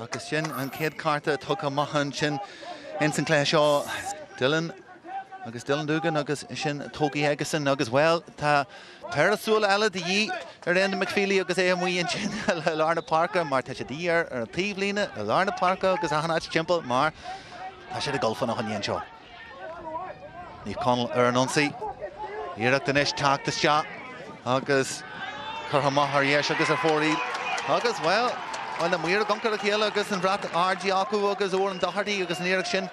Agus sin an chéad cárta tugtha amach ansin ins an cluiche seo. Dylan agus Dylan Doogan agus sin tógtha aigesan agus, bhuel, tá péire súl eile de dhíth ar Enda McFeely agus é amuigh ansin i lár na páirce mar tá sé de dhíth air ar an taobhlíne, i lár na páirce agus achan áit timpeall mar tá siad ag dul fána choinne anseo. Naomh Conaill ar an ionsaí. Iarracht anois teacht isteach agus curtha amach ar dheis agus ar fóraoil. Agus, bhuel, bhuel, na maoir ag amharc ar a chéile agus an brat ardaithe acu agus Odhrán Doherty agus an iarracht sin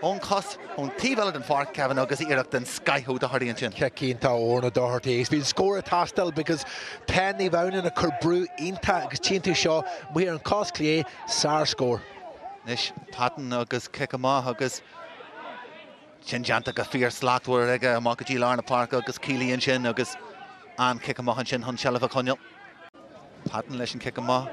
ón chos ón taobh eile den pháirc, Kevin, agus iarracht den scoith ó Doherty ansin. Cic iontach ó Odhrán Doherty agus bhí an scór ag teastáil because tá Naomh Adhamhnáin ag cur brú iontach agus tchíonn tú seo amuigh ar an cos clé, sár-scór. Anois Patton agus cic amach agus sin déanta go fíor-slachtmhar aige amach go dtí lár na páirce agus Kiely ansin agus an cic amach ansin chun seilbh a choinneáil. Patton leis an cic amach.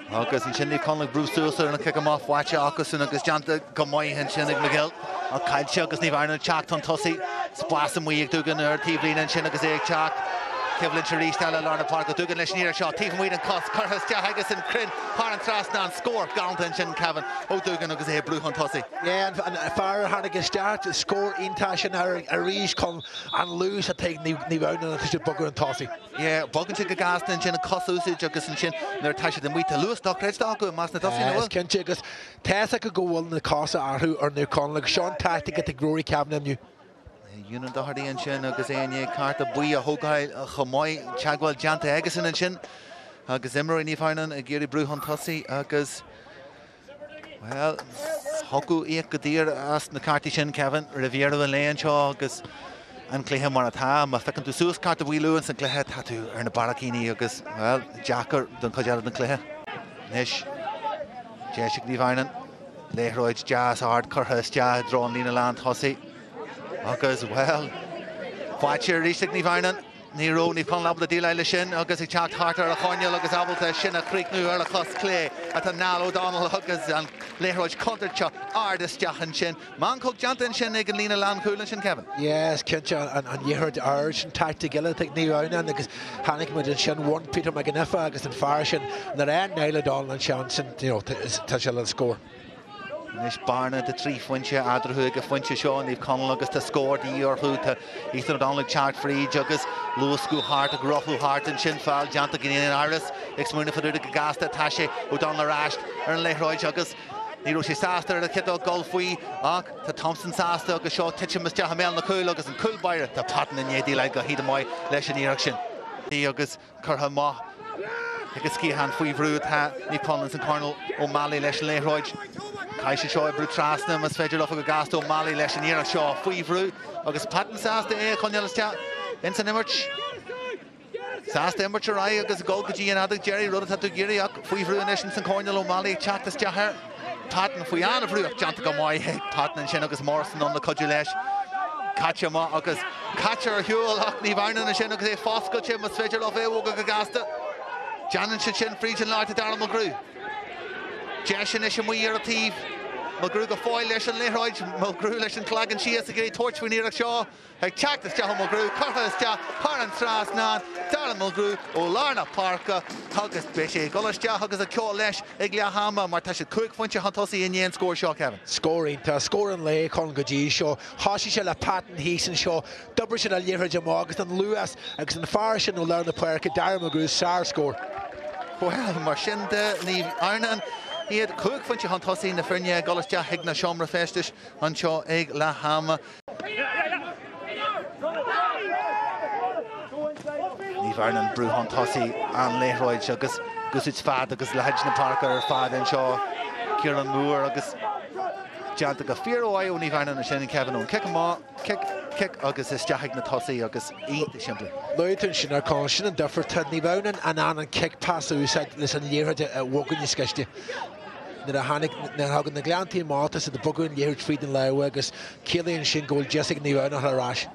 Agus ansin Naomh Conaill ag brú suas ar an cic amach faighte acusan agus déanta go maith ansin ag McGill. Ach caillte agus Naomh Adhamhnáin ag teacht chun tosaigh. Spás amuigh ag Doogan ar an taobhlíne ansin agus é ag teacht. Coimhlint arís eile i lár na páirce. Doogan leis an iarracht seo taobh amuigh den chos curtha isteach aigesan cruinn thar an trasnán. Scór galánta ansin Kevin ó Doogan agus é ag brú chun tosaigh. Yeah, an fear a tháinig isteach, scór iontach sin arís chun an luas atá ag Naomh Adhamhnáin atá siad ag bogadh chun tosaigh. Yeah, bogann siad go gasta ansin, an cos a úsáid agus ansin nuair atá siad amuigh tá luas dochreidte acu i measc na dtosaithe, an bhfuil? Is cinnte agus tá's acu go bhfuil na cosa orthu ar Naomh Conaill agus seo an tactic atá ag Rory Kavanagh inniu. Eunan Doherty ansin agus é i ndiaidh cárta buí a thógáil chomh maith. Teagmháil déanta aigesan ansin agus imreoirí Naomh Adhamhnáin ag iarraidh brú chun tosaigh agus, bhuel, thiocfadh íoc go daor as na cártaí sin, Kevin, roimh dheireadh an lae anseo agus an cluiche mar atá. Má phiocann tú suas cárta buí luath ins an gcluiche, tá tú ar na barraicíní agus, bhuel, deacair don chuid eile den chluiche. Anois, deis ag Naomh Adhamhnáin. Liathróid deas ard curtha isteach i dtreo an líne lán tosaigh agus, bhuel, faighte arís ag Naomh Adhamhnáin. Ní raibh Naomh Conaill ábalta déileáil leis sin agus ag teacht thart ar an choirnéal agus ábalta sin a chríochnú ar a chos clé atá Niall O'Donnell agus an liathróid contúirteach ard isteach ansin. Meancóg déanta ansin ag an líne lánchúil ansin, Kevin. Yes, cinnte, an liathróid ard sin, tactic eile atá ag Naomh Adhamhnáin agus chonaic muid ansin, bhain Peter McEniff agus an fear sin, nuair a fhaigheann Niall O'Donnell an seans sin, you know, tá sé le scór. Anois bearna de thrí phointe eadarthu ag an phointe seo, Naomh Conaill agus tá scór de dhíth orthu. Tá Ethan O'Donnell ag teacht fríd agus luascadh thart, ag rothlú thart ansin, feall déanta gan aon amhras. Ag smaoineamh fá dtaobh de go gasta atá sé, O'Donnell ar ais ar an liathróid agus ní raibh sé sásta ar a chiotóg dul faoi ach tá Thompson sásta agus seo titim isteach i mbéal na cúil agus an cúl báire, tá Patton i ndiaidh déileáil go hiontach maith leis an iarracht sin. Agus curtha amach ag an sciathán faoi bhrú atá Naomh Conaill ins an choirnéal O'Malley leis an liathróid. Caithfidh siad seo oibriú trasna más féidir leo go gasta O'Malley leis an iarracht seo faoi bhrú agus Patton sásta é a choinneáil isteach ins an imirt. Sásta imirt ar aghaidh agus dul go dtí an fheadóg deiridh, rud atá tú ag iarraidh ach faoi bhrú anois ins an choirnéal O'Malley ag teacht isteach air. Patton faoi an-bhrú ach déanta go maith ag Patton ansin agus Morrison ann le cuidiú leis. Caite amach agus caite ar shiúl ach Naomh Adhamhnáin ansin agus é foscailte más féidir leo é a bhogadh go gasta. Déanann siad sin fríd an lár tá Darragh Mulgrew. Deis anois amuigh ar an taobh. Mulgrew go fóill leis an liathróid. Mulgrew leis an cloigeann síos ag iarraidh tabhairt faoin iarracht seo. Ag teacht isteach ó Mulgrew, curtha isteach thar an trasnán, Darragh Mulgrew ó lár na páirce agus beidh sé ag dul isteach agus ag ceol leis ag leath ama mar tá siad cúig phointe chun tosaigh i ndiaidh an scóir seo, Kevin. Scór iontach, scór an lae Colin go dtí seo. Thosaigh sé le Patton thíos anseo, d'oibrigh sé an liathróid amach agus an luas agus an fear sin ó lár na páirce, Darragh Mulgrew, sár-scór. Bhuel, mar sin de, Naomh Adhamhnáin iad cúig phointe chun tosaigh, na foirne ag dul isteach chuig na seomra feistis anseo ag leath ama. Naomh Adhamhnáin brú chun tosaigh an liathróid agus ag úsáid fad agus leithead na páirce ar fad anseo. Ciarán Moore agus déanta go fíormhaith ó Naomh Adhamhnáin ansin Kevin ón cic amach, cic, cic agus isteach ag na tosaithe agus iontach simplí. Luaigh tú ansin a Colin, sin an difear, tá Naomh Adhamhnáin in ann an cic pas a úsáid leis an liathróid a bhogadh níos gaiste. Nuair a tháinig, nuair a thagann na Gleanntaí amach, tá siad ag bogadh an liathróid fríd an lámha agus ciallaíonn sin go bhfuil deis ag Naomh Adhamhnáin ar ais.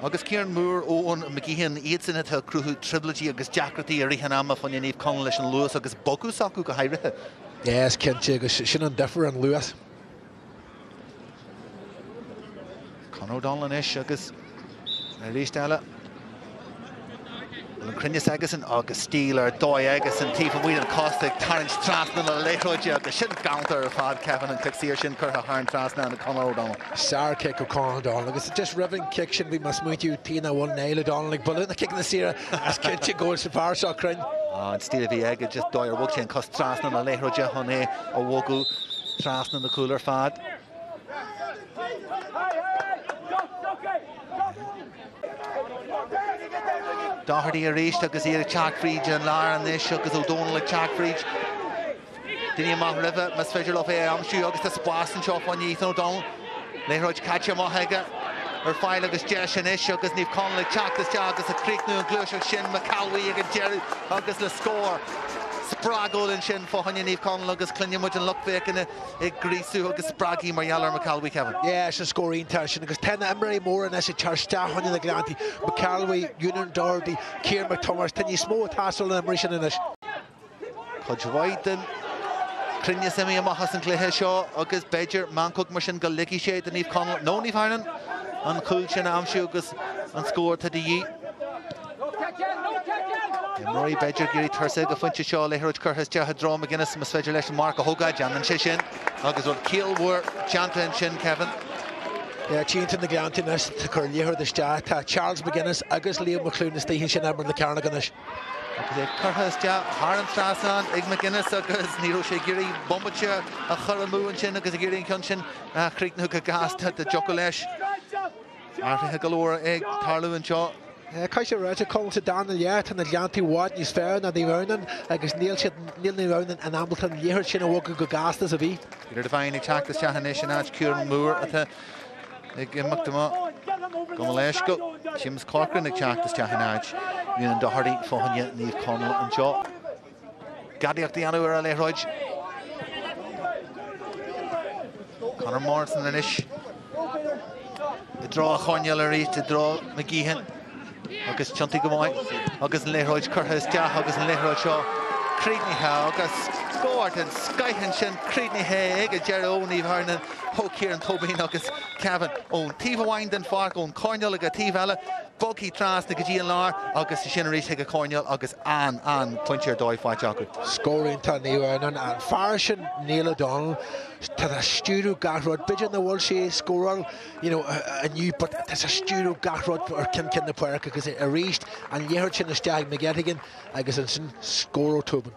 Agus Ciarán Moore, Eoghan McGeehan, iadsan atá ag cruthú trioblóidí agus deacrachtaí i rith an ama fá choinne Naomh Conaill leis an luas agus bogadh s'acu go háirithe. Yes, cinnte, agus sin an difear, an luas. Conor O'Donnell anois agus arís eile. Bhfuil an cruinneas aigesan agus stíl ar dóigh aigesan taobh amuigh den chos ag tarraingt trasna na liathróide agus sin galánta ar fad, Kevin, an cic saor sin curtha thar an trasnán ag Conor O'Donnell. Sár-chic ó Conor O'Donnell agus just roimh an chic sin bhí mé ag smaointiú tuige nach bhfuil Niall O'Donnell ag bualadh na ciceanna saora is cinnte go bhfuil sa fear seo cruinn. An stíl a bhí aige just dóigh ar bhog sé an cos trasna na liathróide chun é a bhogadh trasna na cúl ar fad. Doherty arís agus iad ag teacht fríd an lár anois agus O'Donnell ag teacht fríd. Daoine amach roimhe, más féidir leo é a aimsiú agus tá spás anseo fá choinne Ethan O'Donnell. Liathróid caite amach aige ar fáil agus deis anois agus Naomh Conaill ag teacht isteach agus ag críochnú an ghluaiseacht sin McAlwee ag an deireadh agus le scór spreagúil ansin fá choinne Naomh Conaill agus cluineann muid an lucht féachana ag gríosú agus spreagtha mar gheall ar McAlwee, Kevin. Yeah, sin scór iontach sin agus tá na imreoirí móra anois ag teacht isteach chun na Gleanntaí, McAlwee, Eunan Doherty, Kieran McThomas, tá níos mó ag teastáil na imreoirí sin anois. Cuid mhaith den chruinneas imithe amach as an gcluiche seo agus b'fhéidir meancóg mar sin go ligfidh sé do Naomh Conaill nó Naomh Adhamhnáin an cúl sin a aimsiú agus an scór atá de dhíth. Imreoirí b'fhéidir ag iarraidh tuirse ag an phointe seo, liathróid curtha isteach i dtreo McGuinness, más féidir leis an marc a thógáil, déanann sé sin agus rud ciallmhar déanta ansin, Kevin. Yeah, tchíonn tú na Gleanntaí anois ag cur liathróid isteach. Tá Charles McGuinness agus Liam McCloone istigh ansin ag imirt na cearnóg anois. Agus é curtha isteach thar an trasnán ag McGuinness agus ní raibh sé ag iarraidh bomaite a chur amú ansin agus ag iarraidh an ceann sin a chríochnú go gasta dá dtiocfadh leis. Athruithe go leor ag tarlú anseo. Caithfidh sé ráite, Colin, sa darna leath, tá na Gleanntaí i bhfad níos fearr ná Naomh Adhamhnáin agus níl siad, níl Naomh Adhamhnáin in ábalta an liathróid sin a bhogadh chomh gasta is a bhí. Peter Devine ag teacht isteach anois in áit Kieran Moore atá ag imeacht amach. Gabh mo leithscéal. Séamus Corcoran ag teacht isteach in áit Eunan Doherty fá choinne Naomh Conaill anseo. Gadaíocht a dhéanamh ar an liathróid. Conor Morrison anois i dtreo an choirnéil arís, i dtreo McGeehan agus tiontaithe go maith agus an liathróid curtha isteach agus an liathróid seo críochnaithe agus scór den scoith ansin críochnaithe ag an deireadh ó Naomh Adhamhnáin, ó Kieran Tobin agus Kevin ón taobh amháin den pháirc, ón choirnéal ag an taobh eile. Bogtha trasna go dtí an lár agus ansin arís chuig an choirnéal agus an, an pointe ar dóigh faighte acu. Scór iontach Naomh Adhamhnáin, an fear sin Niall O'Donnell, tá sé ag stiúradh gach rud, b'fhéidir nach bhfuil sé ag scóráil you know inniu but tá sé ag stiúradh gach rud ar ceann ceann na páirce agus arís an liathróid sin isteach ag McGettigan agus ansin scór ó Tobin.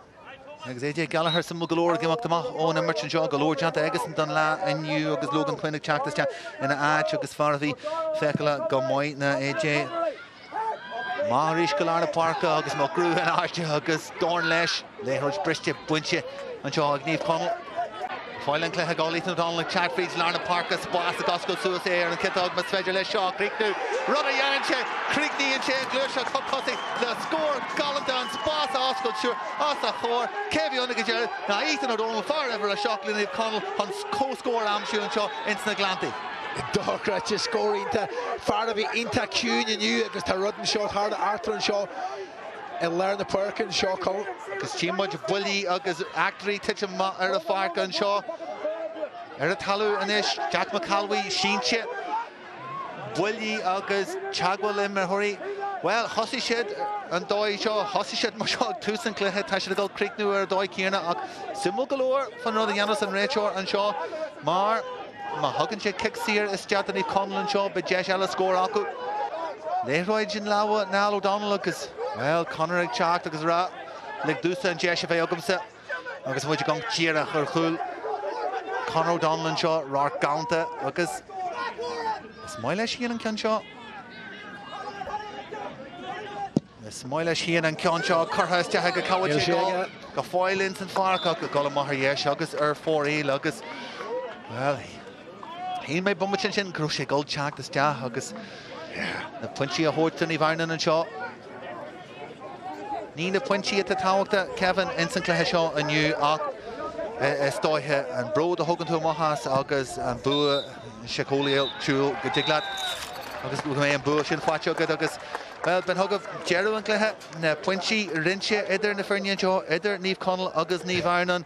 Agus AJ Gallagher suimiúil go leor ag imeacht amach ón imirt anseo, go leor déanta aigesan don lá inniu agus Logan Quinn ag teacht isteach ina áit agus fear a bhí feiceálach go maith ná AJ. Amach arís go lár na páirce agus Mulgrew in airde agus dorn leis, liathróid briste bainte anseo ag Naomh Conaill. Fáil an cluiche ag gabháil Ethan O'Donnell ag teacht fríd lár na páirce, spás ag oscailt suas é ar an chiotóg, más féidir leis seo a chríochnú. Rud a dhéanann sé, críochnaíonn sé an ghluaiseacht chun tosaigh le scór galánta, an spás a oscailt siar os a chomhair. Cé a bhí ann ag an deireadh ná Ethan O'Donnell, fear uimhir a 7 le Naomh Conaill, chun comhscór a aimsiú anseo ins na Gleanntaí. Dochreidte, scór iontach, fear a bhí iontach ciúin inniu agus tá rud anseo, tharla eachtra anseo. I lár na páirce anseo, Colm. Agus tchí muid buillí agus eachtraí titim amach ar an pháirc anseo. Ar an talamh anois, Jack McAlwee sínte. Buillí agus teagmháil le imreoirí. Bhuel, thosaigh siad an dóigh seo, thosaigh siad mar seo ag tús an chluiche, tá siad ag dul críochnú ar an dóigh céanna ach suimiúil go leor fan rud a dhéanfas an réiteoir anseo mar Má thugann sé cic saor isteach do Naomh Conaill anseo, beidh deis eile scór acu. Liathróid i lámha Niall O'Donnell agus, bhuel, Conor ag teacht agus ag rá, lig domhsa an deis a bheith agamsa agus muid ag amharc díreach ar chúl Conor O'Donnell anseo, radharc galánta agus is maith leis féin an ceann seo. Is maith leis féin an ceann seo curtha isteach aige cá bhfuil sé ag dul? Go fóill ins an pháirc ach ag dul amach ar dheis agus ar fóraoil agus, bhuel, shíl mé bomaite ansin go raibh sé ag dul teacht isteach agus na pointí a thabhairt do Naomh Adhamhnáin anseo. Ní na pointí atá tábhachtach, Kevin, ins an cluiche seo inniu ach is dóiche an bród a thugann tú amach as agus an bua síceolaíoch go dtig leat agus go mbeidh an bua sin faighte agat agus Bhuel, b'in chugaibh deireadh an chluiche, na pointí roinnte idir na foirne anseo, idir Naomh Conaill agus Naomh Adhamhnáin.